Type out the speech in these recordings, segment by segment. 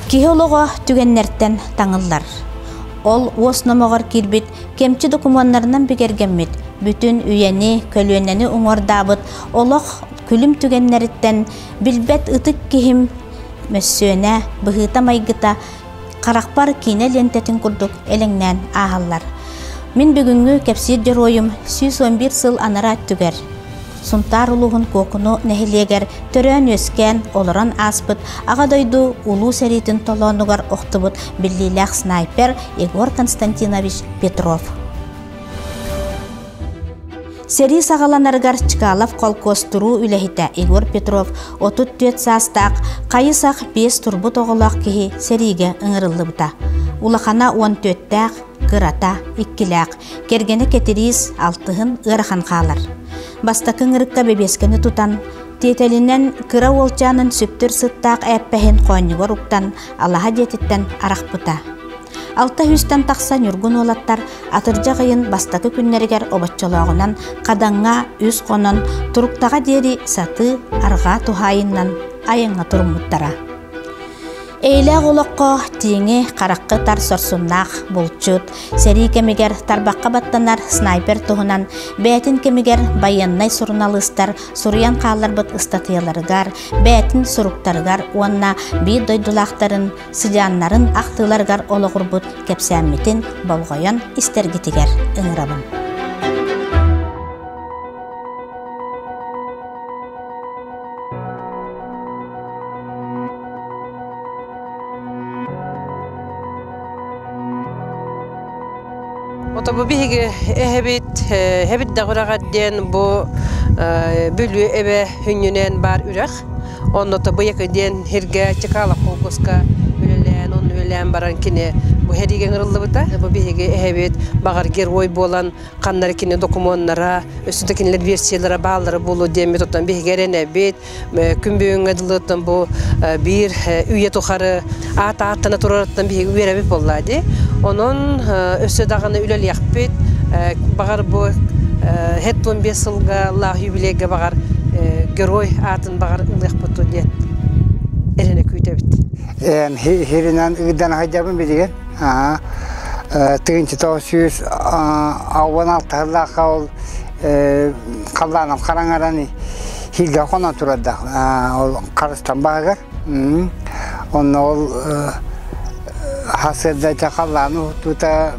Киһи олоҕо түгэннэртэн таҥыллар. Ол уос номоҕор киирбит кэмчи докумуоннарынан бигэргэммит, бүтүн үйэни, көлүөнэни уҥуордаабыт олох күлүм түгэннэриттэн билбэт ытык киһим мөссүөнэ, быһыыта-майгыта харахпар киинэ лиэнтэтин курдук элэҥнээн ааһаллар. Мин бүгүҥҥү кэпсиир дьоруойум 111 сыл анараа өттүгэр Сунтаар улууһун Куокуну нэһилиэгэр төрөөн-үөскээн, олорон ааспыт Аҕа дойду Улуу сэриитин толоонугар охтубут биллиилээх снайпер Егор Константинович Петров. Сэрии саҕаланарыгар Чкалов холкуос туруу үлэһитэ Егор Петров 34 саастаах, хайы-сах биэс турбут оҕолоох киһи сэриигэ ыҥырыллыбыта. Улахана 14-тээх, кырата иккилээх, кэргэнэ Кэтириис алтыһын ыарахан хаалар. Бастакы ыҥырыкка бэбиэскэни тутан, тиэтэлинэн кыра уолчаанын сүптүр сыттаах ээппэһин хоонньугар уктан алаһа дьиэтиттэн арахпыта. Алта сүүстэн тахса ньургун уолаттар атырдьах ыйын бастакы күннэригэр обоччолооҕунан Хадаҥҥа үс хонон Туруктаҕа диэри сатыы арҕаа туһаайыннан айаҥҥа туруммуттара. Эйэлээх олоххо тииҥи харахха ытар сорсуннаах булчут, сэрии кэмигэр тарбахха баттанар снайпер туһунан бэйэтин кэмигэр байыаннай суруналыыстар суруйан хаалларбыт ыстатыйаларыгар, бэйэтин суруктарыгар уонна биир дойдулаахтарын сыдьааннарын ахтыыларыгар олоҕурбут кэпсээммитин болҕойон истэргитигэр ыҥырабын. Ото бу биһиги эһэбит, эһэбит даҕыраҕар диэн бу Бүлүү эбэ хүннүнэн баар үрэх. Онно Тобыйакы диэн сиргэ Чекалов холкуоска үлэлээн, онно үлэлээн баран кини бу сэриигэ ыҥырыллыбыта. Бу биһиги эһэбит баҕар герой буолан ханнары кини докумуоннара, өссө да кинилэр версиялара бааллара буолуо диэммит оттон биһиги эрэнэбит. Күн бүгүҥҥэ дылыттан бу биир үйэ тухары аат ааттана турарыттан биһиги үөрэбит буолла дии. Онон өссө даҕаны үлэлиэхпит. Баҕар бу 75 сылга лаах юбилейга баҕар герой аатын баҕар ылыахпыт диэн эрэнэ күүтэбит. Хиринэн ыыдан сылдьабын билигин. Тыынчы 996 сыллаахха ол халлааным хараҥаран хилгэ хонон турардаах ол харыстан баһыгар. Онно ол сарсыарда халлааны уһуктуута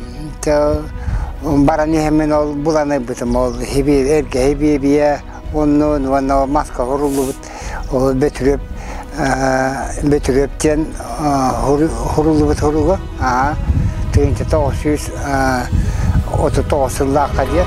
баран иһэммин ол булан ылбытым ол эргэ хибиэбийэ оннун уонна маска хуруллубут ол Бөтүрүөп Бөтүрүөп диэн хуруллубут хуруга 1939 сыллаахха диэн.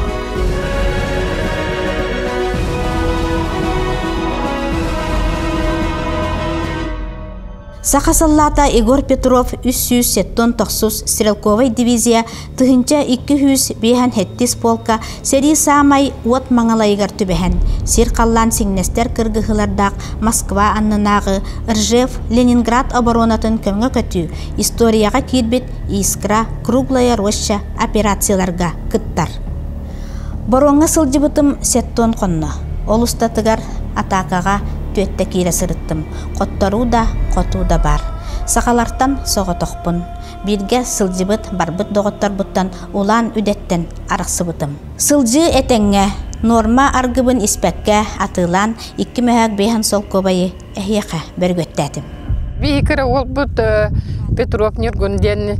Саха саллаата Егор Петров 379 стрелковай дивизия 1257 полка сэрии саамай уот маҥалайыгар түбэһэн, сир-халлаан сиҥнэстэр кыргыһыылардаах Москва аннынааҕы Ржев, Ленинград оборонатын көҥө көтүү, историяҕа киирбит Искра, Круглая роща операцияларга кыттар. Боруоҥҥа сылдьыбытым сеттон хонно. Ол устатыгар атаакаҕа түөттэ киирэ сырыттым. Хотторуу да, хотуу да баар. Сахалартан соҕотохпун. Бииргэ сылдьыбыт, барбыт доҕотторбуттан Улаан Үдэттэн арахсыбытым. Сылдьыы этэҥҥэ, нуорма аргыбын испэккэ атыылаан икки мөһөөк биэһэн солкуобайы эһиэхэ бөргүөттээтим. Биһи кыра уолбут Петров Ньургун диэн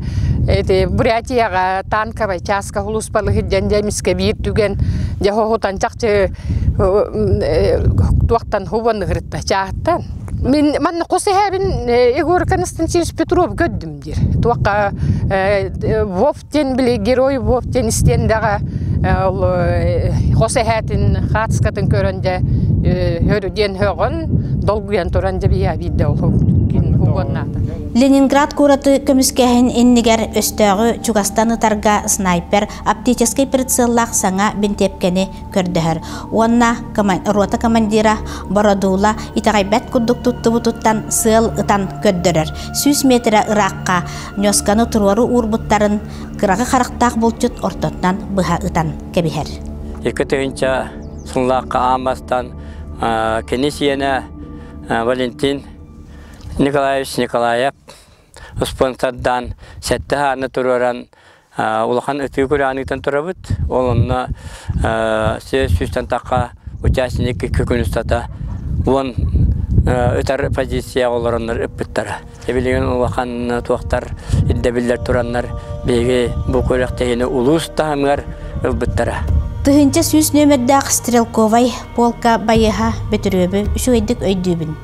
эти Бурятияҕа танковай чааска хулуспалыһыт диэн дьэ биир түгэн дьэ хоһутан чахчы туохтан хубан ыһырытта чааһыттан мин манна хос эһэбин Егор Константинович Петров көрдүм диир туохха Вов диэн били герой Вов диэн истиэндэҕэ ол хос эһээтин хаацкатын көрөн дьэ хөрү диэн һөҕөн долгуйан туран дьэ биһиэхэ биирдэ ол угоннаата. Ленинград куораты көмүскээһин иннигэр өстөөҕү чугастан ытарга снайпер оптическай прицеллаах саҥа бинтиэпкэни көрдөһөр уонна рота командира Бородуула итэҕэйбэт курдук туттубутуттан сыал ытан көрдөрөр. 100 метрэ ыраахха ньосканы туруору уурбуттарын кыраҕы харахтаах булчут ортотунан быһа ытан кэбиһэр. Икки тыһыынча сыллаахха аан бастаан кини сиэнэ Валентин Николаевич Николаев. спонсордаан сэттэ хааны туруоран улахан ытыы күрэҕин ыытан турабыт. Ол онно сүүстэн тахха участник икки күн устата уон ытар позицияҕа олороннор ыппыттара. Билигин улахан туохтар ирдэбиллэр тураннар биһиги бу күрэхтэһиини улуус таһымыгар ылбыттара. 1100 нүөмэрдээх стрелковай полка байыһа Бөтүрүөбү үчүгэйдик өйдүүбүн.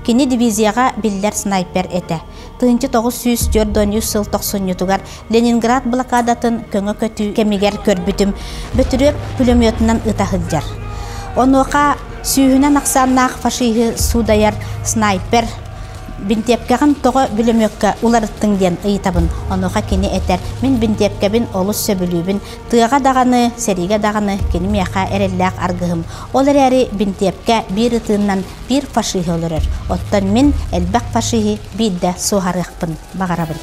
Кини дивизияҕа биллэр снайпер этэ. 1943 сыл тохсунньутугар Ленинград блокадатын көҥө көтүү кэмигэр көрбүтүм, Бөтүрүөп пулеметунан ыта сылдьар. Онуоха сүүһүнэн ахсааннаах фашиһы суудайар снайпер бинтиэпкэҕин тоҕо бүлөмүөккэ уларыттыҥ диэн ыйытабын. Онуоха кини этэр, мин бинтиэпкэбин олус сөбүлүүбүн, тыаҕа даҕаны, сэриигэ даҕаны кини миэхэ эрэллээх аргыһым. Ол эрээри бинтиэпкэ биир ытыыннан биир фашиһы олорор. Оттон мин элбэх фашиһы биирдэ суоһарыахпын баҕарабын.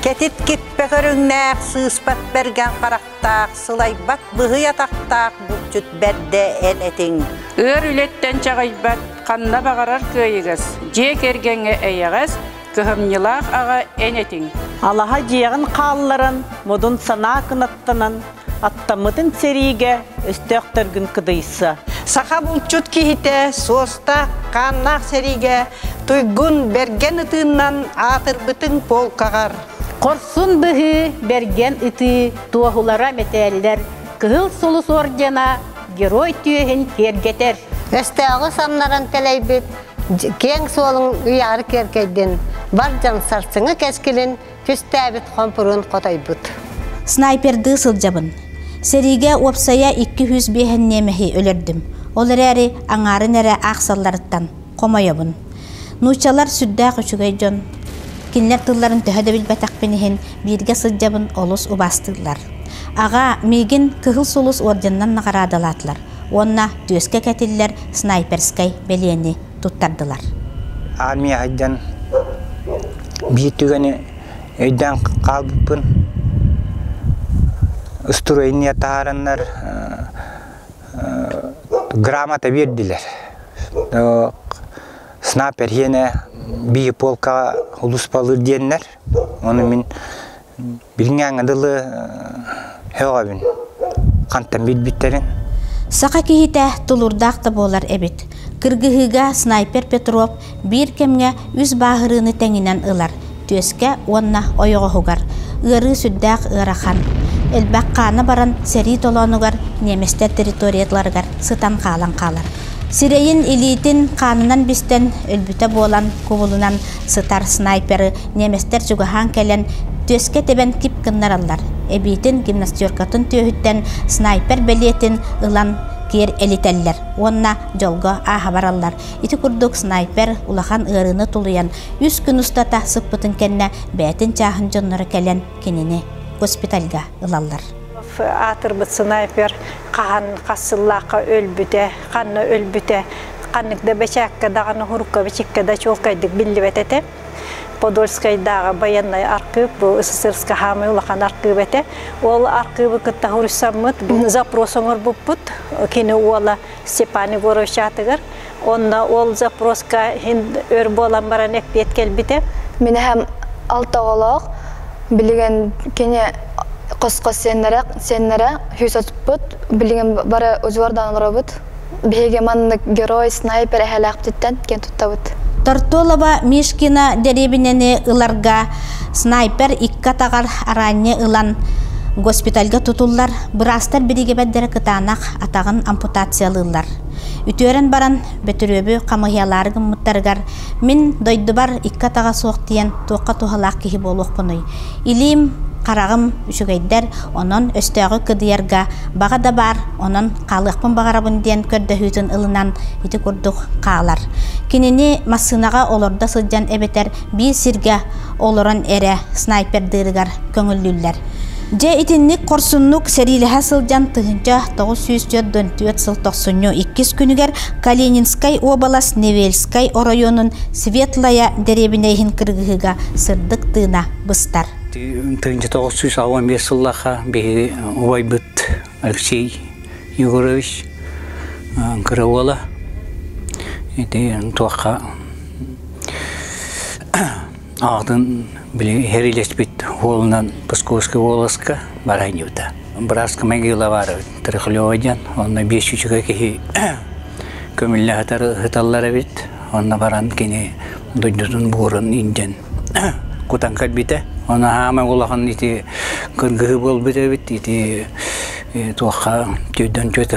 Кэтит киппэ көрүҥнээх, сыыспат бэргэн харахтаах, сылайбат быһый атахтаах булчут бэрдэ эн этиҥ. Ыар үлэттэн чаҕыйбат, ханна баҕарар кыайыгас, дьиэ кэргэҥҥэ эйэҕэс, кыһамньылаах аҕа эн этиҥ. Алаһа дьиэҕин хаалларан, модун санаа кынаттанан, аттаммытын сэриигэ өстөөхтөргүн кыдыйса. Саха булчут киһитэ суостаах, хааннаах сэриигэ туйгун бэргэн ытыыннан аатырбытыҥ полкаҕар. Хорсун быһыы, бэргэн ытыы, туоһулара мэтээллэр, Кыһыл Сулус ордена герой түөһүн киэргэтэр. Өстөөҕү самнаран тэлэйбит киэҥ суолуҥ үйэҕэр киэркэйдин, бар дьон сарсыҥҥы кэскилин түстээбит хомпуруун хотойбут. Снайпердыы сылдьабын. Сэриигэ уопсайа 205 немеһи өлөрдүм. Ол эрээри аҥаарын эрэ аахсалларыттан хомойобун. Нууччалар сүрдээх үчүгэй дьон. Кинилэр тылларын төһө да билбэтэхпин иһин, бииргэ сылдьабын олус убаастыыллар. Аҕа, миигин Кыһыл Сулус орденынан наҕараадалаатылар уонна түөскэ кэтиллэр снайперскай бэлиэни туттардылар. Армия айдан биир түгэни өйдөөн хаалбыппын. Устуруйния таһаараннар грамота биэрдилэр. Снайпер иэнэ биир полкаҕа улууспалыыр диэннэр. Ону мин билиҥҥээҥҥэ дылы һөҕөбүн. Хантан билбиттэрин. Саха киһитэ тулуурдаах да буолар эбит. Кыргыһыыга снайпер Петров биир кэмҥэ үс бааһырыыны тэҥинэн ылар, түөскэ уонна ойоҕоһугар. Ыарыы сүрдээх ыарахан. Элбэх хаана баран сэрии толоонугар немецтэр территорияларыгар сытан хаалан хаалар. Сирэйин илиитин хаанынан бистэн өлбүтэ буолан кубулунан сытар снайперы немецтэр чугаһаан кэлэн түөскэ тэбэн кип гыннараллар. Эбиитин гимнастеркатын түөһүттэн снайпер бэлиэтин ылан киэр элитэллэр уонна дьолго ааһа бараллар. Ити курдук снайпер улахан ыарыыны тулуйан үс күн устата сыппытын кэннэ бэйэтин чааһын дьонноро кэлэн кинини госпитальга ылаллар. Аатырбыт снайпер хаһан хас сыллаахха өлбүтэ, ханна өлбүтэ, ханнык да бэчээккэ даҕаны хурукка бичиккэ да чуолкайдык биллибэт этэ. Подольскайдааҕы байыаннай архыып бу СССР хаамай улахан архыып этэ. Ол архыыбы кытта хуруйсаммыт запрос оҥорбуппут кини уола Степан Егорович аатыгар. Онно ол запроска хин өр буолан баран эппиэт кэлбитэ. Мин эһэм алта оҕолоох, билигин кини хос-хос сиэннэрэ, сиэннэрэ хүүс отуппут, билигин бары удьуордаан олоробут. Биһиги маннык герой, снайпер эһэлээхпититтэн киэн туттабыт. Тортолова Мишкина дэриэбинэни ыларга снайпер икки атаҕар араанньы ылан госпитальга тутуллар, быраастар бириигэбэрдэрэ кытаанах атаҕын ампутациялыыллар. Үтүөрэн баран Бөтүрүөбү хамыһыйалаары гыммыттарыгар мин дойдубар икки атаҕа суох диэн туохха туһалаах киһи буолуохпунуй? Илиим, хараҕым үчүгэйдэр, онон өстөөҕү кыдыйарга баҕа да баар, онон хаалыахпын баҕарабын диэн көрдөһүүтүн ылынан ити курдук хаалар. Кинини массыынаҕа олордо сылдьан эбэтэр биир сиргэ олорон эрэ снайпердыырыгар көҥүллүүллэр. Дьэ итинник хорсуннук сэриилэһэ сылдьан 1944 сыл тохсунньу иккис күнүгэр Калининскай уобалас Невельскай оройуонун Светлая дэриэбинэ иһин кыргыһыыга сырдык тыына быстар. 1985 сыллаха биһиги убайбыт Алексей Егорович кыра уола ити туохха Ағытын били херилеспит хуолунан Псковский волоска барайнюта. Братская могила бар Трехлева диэн, онно бес үчүгэй киһи көмүллэ хыталлар эбит. Онно баран кини дойдутун буорун инден кутан кэлбитэ. Онно хаама улахан ити кыргыһы буолбут эбит, ити туохха түйдөн түөтэ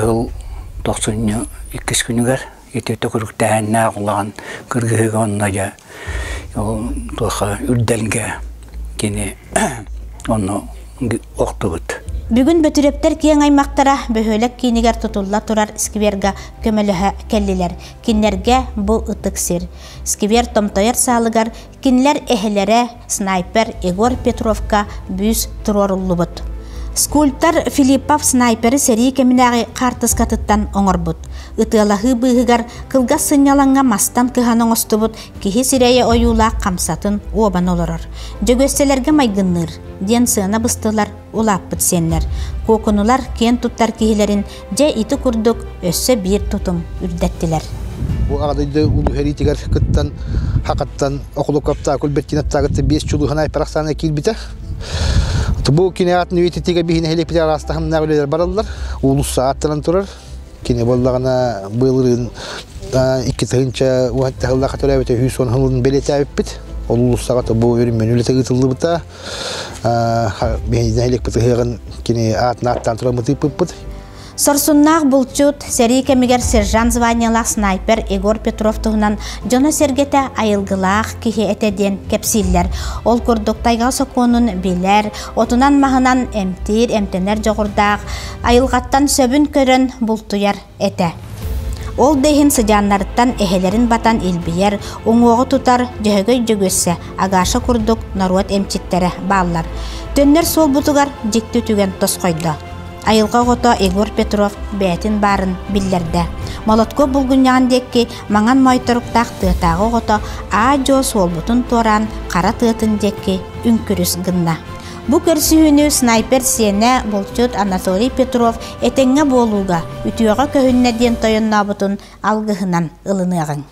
тохсунньу иккис күнүгэр ити төкүрүктээһиннээх улахан кыргыһыга онно дьэ ол туохха үрдэлгэ кини онно охтубут. Бүгүн Бөтүрөптөр киэҥ аймактара бөһүөлэк киинигэр тутулла турар скверга көмөлөһө кэллилэр. Кинилэргэ бу ытык сир. Сквер томтойор саалыгар кинилэр эһэлэрэ снайпер Егор Петровка бүүс туруоруллубут. Скульптор Филиппов снайперы сэрии кэминээҕи хаартыскатыттан оҥорбут. Ытыалаһыы быыһыгар кылгас сынньалаҥҥа мастан кыһан оҥостубут киһи сирэйэ ойуулаах хамсатын уобан олорор. Дьөгүөссэлэргэ майгынныыр диэн сыана быстылар улааппыт сиэннэр. Куокунулар киэн туттар киһилэрин дьэ ити курдук өссө биир тутум үрдэттилэр. Бу аҕа дойду улуу сэриитигэр кыттан хакаттан окулукаптаа кульбертинаптаагытта биэс чулууһан айпарахсаана киирбитэ. Бу кини аатын үйэтитигэ биһи нэһилиэкпит араастаһымнаах үлэлэр бараллар. Уулусса ааттанан турар. Кини буоллаҕына былырыын 2 тыһыынча уһаттаһыллаха төрөөбүтэ 110 сылын бэлиэтээбиппит. Ол уулуссаҕа бу өрүмүн үлэтэ ыытыллыбыта. Биһи нэһилиэкпит ыһыаҕын кини аатын ааттаан тураммыт ыыппыппыт. Сорсуннаах булчут, сэрии кэмигэр сержант званиелаах снайпер Егор Петров туһунан дьоно-сэргэтэ айылгылаах киһи этэ диэн кэпсииллэр. Ол курдук тайга сокуонун билэр, отунан-маһынан эмтиир, эмтэнэр дьоҕурдаах, айылҕаттан сөбүн көрөн бултуйар этэ. Ол да иһин сыдьааннарыттан эһэлэрин батан илбийэр, уҥуоҕу тутар Дьөһөгөй Дьөгүөссэ, Агаша курдук норуот эмчиттэрэ бааллар. Төннөр суолбутугар дьикти түгэн тосхойдо. Айылҕа оҕото Егор Петров бэйэтин баарын биллэрдэ. Молотко булгунньаҕын диэки маҥан моойторуктаах тыатааҕы оҕото аа-дьуо суолбутун туораан хара тыатын диэки үҥкүрүс гынна. Бу көрсүһүүнү снайпер сиэнэ булчут Анатолий Петров этэҥҥэ буолууга, үтүөҕэ көһүннэ диэн тойоннообутун алгыһынан ылыныаҕыҥ.